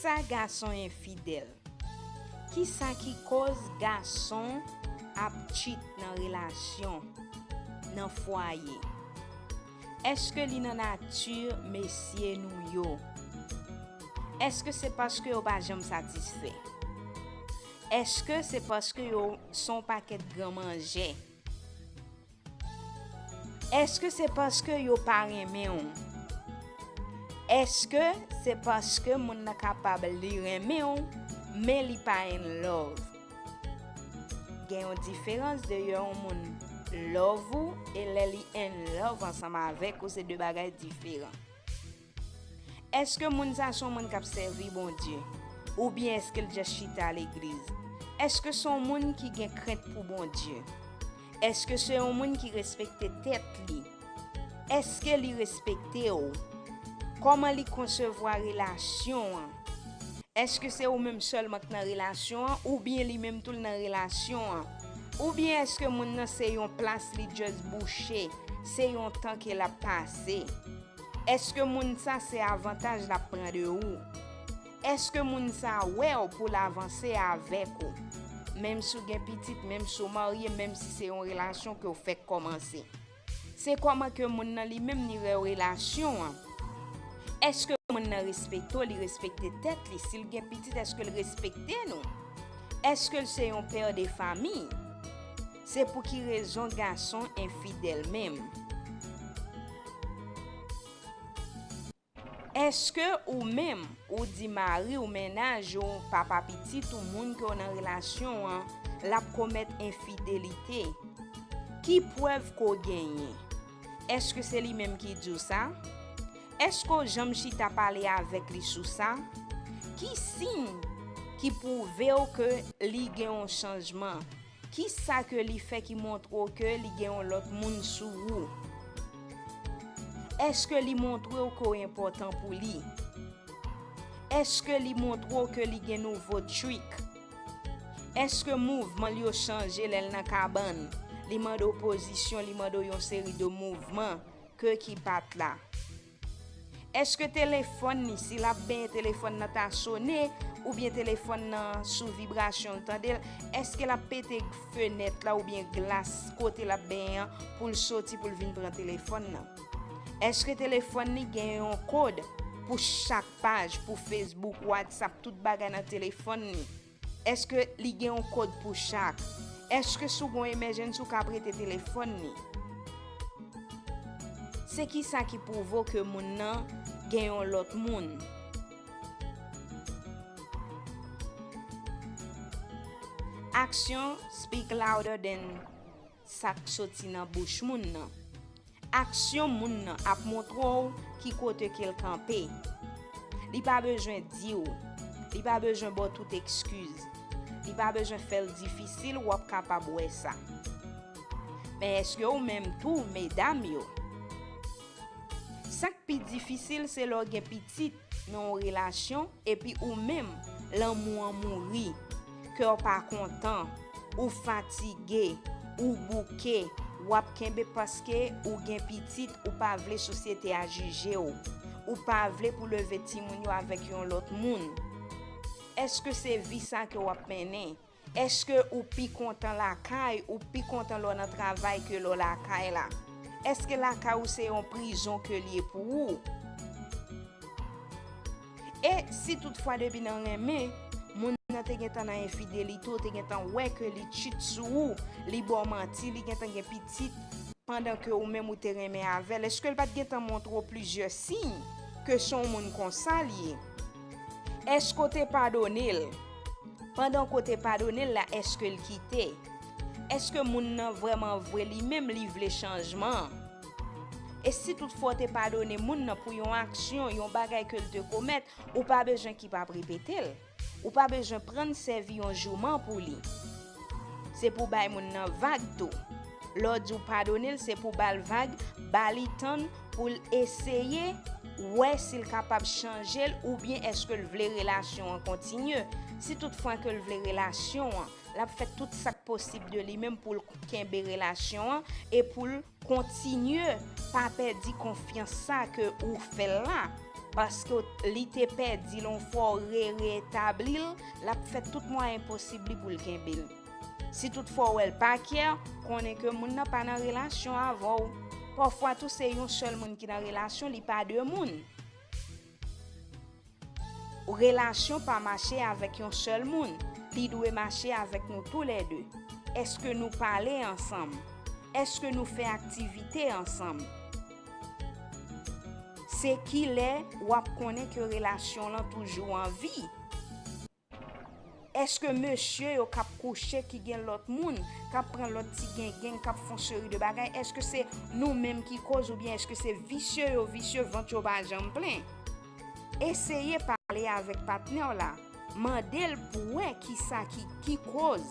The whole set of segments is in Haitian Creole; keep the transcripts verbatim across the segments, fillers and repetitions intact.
Poukisa gason enfidèl? Kisa ki koz gason ap cheat nan relasyon, nan fwaye? Èske li nan nati mesye nou yo? Èske se paske yo pa janm satisfè? Èske se paske yo se yon pakèt gran manjè? Èske se paske yo pa renmen w? Èske se paske moun nan kapab li renmen w, men li pa in love? Gen yon diferans de yon moun love ou e lè li in love ansanm avèk ou, se de bagay diferan. Èske moun sa se yon moun k ap sèvi Bondye? Oubyen èske l just chita legliz? Èske se yon moun ki gen krent pou Bondye? Èske se yon moun ki respekte tèt li? Èske li respekte w? Kòman li konsevwa relasyon an? Èske se ou menm sèlman k nan relasyon an, oubyen li menm tou l nan relasyon an? Oubyen èske moun nan se yon plas li just bouche, se yon tan ke l ap pase? Èske moun sa se avantaj l ap pran de ou? Èske moun sa wè w pou l avanse avèk ou? Menm si w gen pitit, menm si w marye, menm si se yon relasyon ke w fèk kòmanse. Se kòman ke moun nan li menm li wè relasyon an? Èske moun nan respekte w, li respekte tèt li? Si l gen pitit, èske l respekte nou? Èske l se yon pè de fami? Se pou ki rezon gason enfidèl menm? Èske ou menm, ou di mari w, mennaj ou, papa pitit ou, moun ke w nan relasyon an, l ap komèt enfidelite? Ki prèv ke w genyen? Èske se li menm ki di w sa? Èske w janm chita pale avèk li sou sa? Ki siy ki pwouve w ke li gen yon chanjman? Kisa ke li fè ki montre w ke li gen yon lòt moun sou ou? Èske li montre w ke w enpòtan pou li? Èske li montre w ke li gen nouvo trik? Èske mouvman l yo chanje lè l nan kabann? Li mande w pozisyon, li mande w yon seri de mouvman ke ki pa t la. Èske telefòn li, si l ap benyen, telefòn nan ta sone, oubyen telefòn nan sou vibrasyon, l tande l, èske l ap pete fenèt la oubyen glas kote l ap benyen an pou l soti pou l vin pran telefòn nan? Èske telefòn li gen yon kòd pou chak paj, pou Facebook, WhatsApp, tout bagay nan telefòn li? Èske li gen yon kòd pou chak? Èske si w gen yon emergency ou ka prete telefòn li? Se kisa ki pwouve w ke moun nan gen yon lòt moun? Aksyon speak louder than sa k soti nan bouch moun nan. Aksyon moun nan ap montre w ki kote ke l kanpe. Li pa bezwen di w. Li pa bezwen ba w tout ekskiz. Li pa bezwen fè l difisil, w ap kapab wè sa. Men èske ou menm tou, medam yo? Sa k pi difisil se lè w gen pitit nan yon relasyon epi ou menm, lanmou an mouri, kè w pa kontan, ou fatige, ou bouke, w ap kenbe paske ou gen pitit, ou pa vle sosyete a jije w, ou pa vle pou leve timoun yo avèk yon lòt moun. Èske se vi sa ke w ap mennen? Èske ou pi kontan lakay, ou pi kontan lè w nan travay ke lè w lakay la? Èske lakay ou se yon prizon ke l ye pou ou? E si toutfwa depi nan renmen, moun nan te gentan nan enfidelite, ou te gentan wè ke li cheat sou ou, li ba w manti, li gentan gen pitit, pandan ke ou menm ou te renmen avè l, èske l pa t gentan montre w plizyè siy ke se yon moun konsa l ye? Èske w te padone l? Pandan ke w te padone l la, èske l kite? Èske moun nan vrèman vre li menm li vle chanjman? E si toutfwa w te padone moun nan pou yon aksyon, yon bagay ke l te komèt, ou pa bezwen ki p ap repete l. Ou pa bezwen pran l sèvi yon jouman pou li. Se pou bay moun nan vag tou. Lè w di w padone l, se pou ba l vag, ba li tan pou l eseye wè si l kapab chanje l oubyen èske l vle relasyon an kontinye. Si toutfwa ke l vle relasyon an, l ap fè tout sa k posib de li menm pou l kenbe relasyon an e pou l kontinye pa pèdi konfyans sa ke ou fè l la. Paske w, li te pèdi l yon fwa, w re-, reetabli l, l ap fè tout mwayen posib li pou l kenbe l. Si toutfwa w wè l pa kyè, konnen ke moun nan pa nan relasyon avè w. Pafwa tou, se yon sèl moun ki nan relasyon, li pa de moun. Relasyon pa mache avèk yon sèl moun, li dwe mache avèk nou toulède. Èske nou pale ansanm? Èske nou fè aktivite ansanm? Se kilè w ap konnen ke relasyon lan toujou an vi? Èske mesye yo k ap kouche, ki gen lòt moun, k ap pran lòt ti gengeng, k ap fè yon seri de bagay, èske se nou menm ki koz oubyen èske se visye yo visye, vant yo pa janm plen? Eseye pale avèk patnè w la, mande l pou wè kisa ki, ki koz.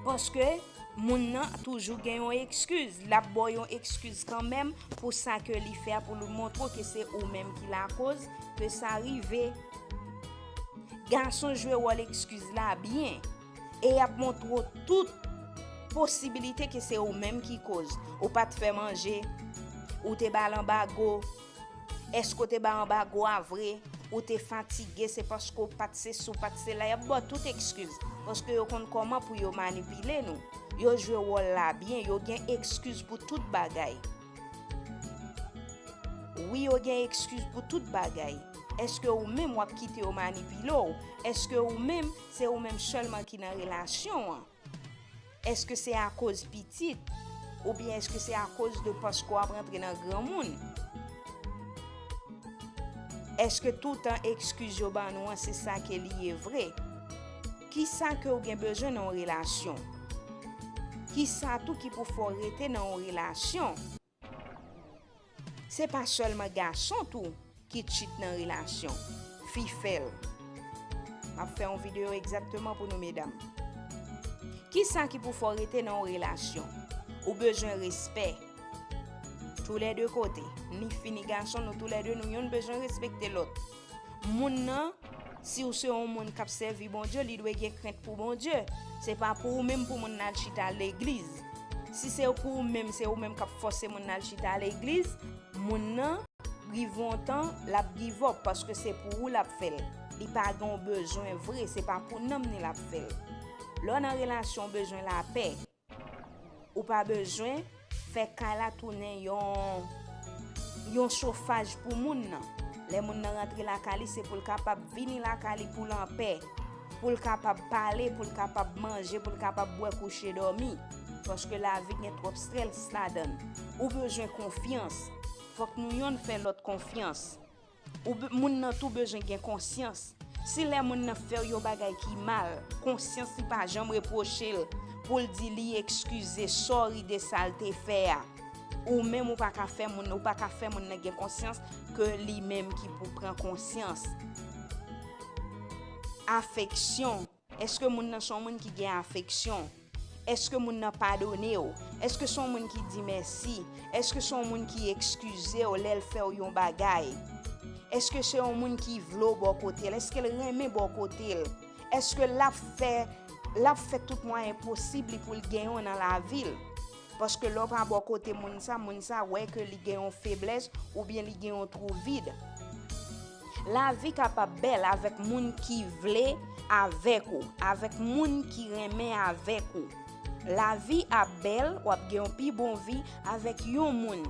Paske moun nan toujou gen yon ekskiz, l ap ba w yon ekskiz kanmenm pou sa ke li fè a, pou l montre w ke se ou menm ki lakoz ke sa rive. Gason jwe wòl ekskiz la byen e y ap montre w tout posibilite ke se ou menm ki koz. Ou pa t fè manje, ou te ba l anbago. Èske w te ba anbago a vre? Ou te fatige, se paske w pa t sesi, w pa t sela. Y ap ba w tout ekskiz, paske yo konn kòman pou yo manipile nou. Yo jwe wòl la byen, yo gen ekskiz pou tout bagay. Wi, yo gen ekskiz pou tout bagay. Èske ou menm w ap kite yo manipile w? Èske ou menm, se ou menm sèlman ki nan relasyon an? Èske se akoz pitit? Oubyen èske se akoz de paske w ap rantre nan granmoun? Èske toutan ekskiz yo ban nou an, se sa ke li ye vre? Kisa ke w gen bezwen nan yon relasyon? Kisa tou ki pou fè w rete nan yon relasyon? Se pa sèlman gason tou ki cheat nan relasyon. Fi fè l. M ap fè yon videyo egzakteman pou nou medam. Kisa ki pou fè w rete nan yon relasyon? Ou bezwen respè. Toulède kote, ni fi ni gason, nou toulède, nou yonn bezwen respekte lòt. Moun nan, si w se yon moun k ap sèvi Bondye, li dwe gen krent pou Bondye. Se pa pou ou menm pou moun nan al chita legliz. Si se pou ou menm, se ou menm k ap fòse moun nan al chita legliz, moun nan, rive yon tan, l ap give up, paske se pou ou l ap fè l. Li pa gen yon bezwen vre, se pa pou nanm ni l ap fè l. Lè w nan relasyon, w bezwen lapè. Ou pa bezwen fè kay la tounen yon, yon chofaj pou moun nan. Lè moun nan rantre lakay li, se pou l kapab vini lakay li pou l anpè, pou l kapab pale, pou l kapab manje, pou l kapab bwè, kouche, dòmi. Paske lavi gen twòp strès ladan l. Ou bezwen konfyans. Fòk nou yonn fè lòt konfyans. Ou be-, moun nan tou bezwen gen konsyans. Si lè moun nan fè w yon bagay ki mal, konsyans li pa janm repwoche l pou l di li ekskize, sorry de sa l te fè a, ou menm ou pa ka fè moun, ou pa ka fè moun nan gen konsyans ke li menm ki pou pran konsyans. Afeksyon. Èske moun nan se yon moun ki gen afeksyon? Èske moun nan padone w? Èske se yon moun ki di mèsi? Èske se yon moun ki ekskize w lè l fè w yon bagay? Èske se yon moun ki vle w bò kote l? Èske l renmen bò kote l? Èske l ap fè, l ap fè tout mwayen posib li pou l genyen w nan lavi l? Paske lè w pa bò kote moun sa, moun sa wè ke li gen yon feblès oubyen li gen yon twou vid. Lavi kapab bèl avèk moun ki vle avèk ou, avèk moun ki renmen avèk ou. Lavi ap bèl, w ap gen yon pi bon vi avèk yon moun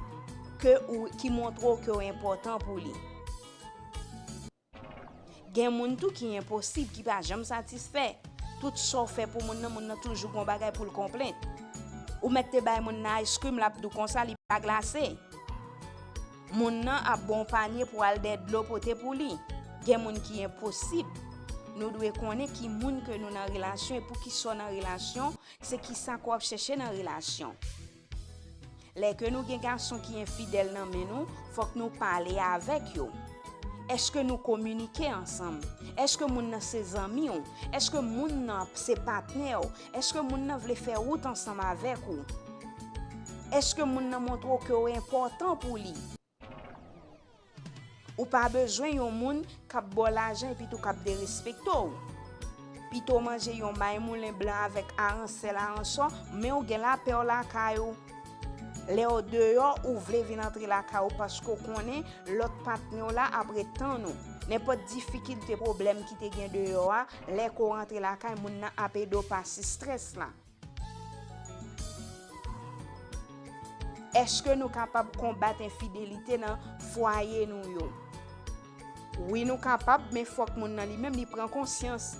ke ou, ki montre w ke w enpòtan pou li. Gen moun tou ki enposib, ki pa janm satisfè. Tout sa w fè pou moun nan, moun nan toujou gon bagay pou l konplent. Ou mèt te bay moun nan ice cream, l ap di w konsa li pa glase. Moun nan ap ba w panye pou al dèyè dlo pote pou li. Gen moun ki enposib. Nou dwe konnen ki moun ke nou nan relasyon e poukisa w nan relasyon, se kisa ke w ap chèche nan relasyon. Lè ke nou gen gason ki enfidèl nan men nou, fòk nou pale avèk yo. Èske nou kominike ansanm? Èske moun nan se zanmi w? Èske moun nan se patnè w? Èske moun nan vle fè wout ansanm avèk ou? Èske moun nan montre w ke w enpòtan pou li? Ou pa bezwen yon moun k ap ba w lajan epi tou k ap derespekte w. Pito w manje yon maymoulen blan avèk aransèl aransò, men w gen lapè w lakay ou. Lè w deyò, ou vle vin antre lakay ou paske w konnen lòt patnè w la ap ret tann ou. Nenpòt difikilte, pwoblèm ki te gen deyò a, lè ke w rantre lakay, moun nan ap ede w pase estrès la. Èske nou kapab konbat enfidelite nan fwaye nou yo? Wi, nou kapab, men fòk moun nan li menm li pran konsyans.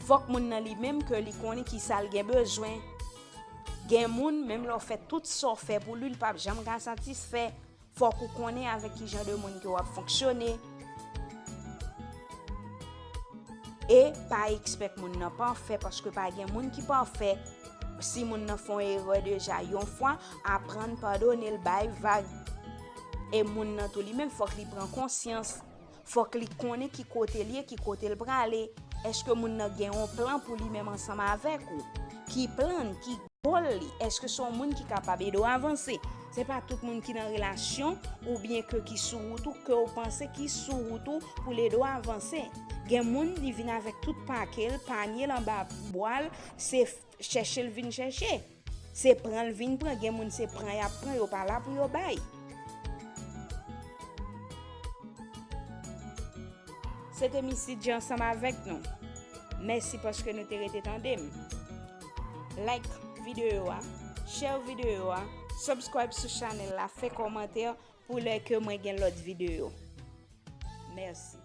Fòk moun nan li menm ke li konnen ki sa l gen bezwen. Gen moun, menm lè w fè tout sa w fè pou li, li p ap janm ka satisfè. Fòk ou konnen avèk ki jan de moun ke w ap fonksyone. E pa ekspèk moun nan pafè, paske pa gen moun ki pafè. Si moun nan fè yon erè deja yon fwa, aprann padone l, bay vag. E moun nan tou li menm, fòk li pran konsyans. Fòk li konnen ki kote l ye, ki kote l prale. Èske moun nan gen yon plan pou li menm ansanm avèk ou? Ki plan l, ki gòl li? Èske se yon moun ki kapab ede w avanse? Se pa tout moun ki nan relasyon oubyen ke ki sou wout ou, ke w panse ki sou wout ou pou l ede w avanse. Gen moun, li vin avèk tout pake l, panye l anba bwa l, se chèche l vin chèche. Se pran l vin pran, gen moun se pran y ap pran, yo pa la pou yo bay. Se te Missy Dja ansanm avèk nou. Mèsi paske nou te rete tande m. Like videyo a, share videyo a, subscribe sou chanèl la, fè kòmantè pou lè ke mwen gen lòt videyo. Mèsi.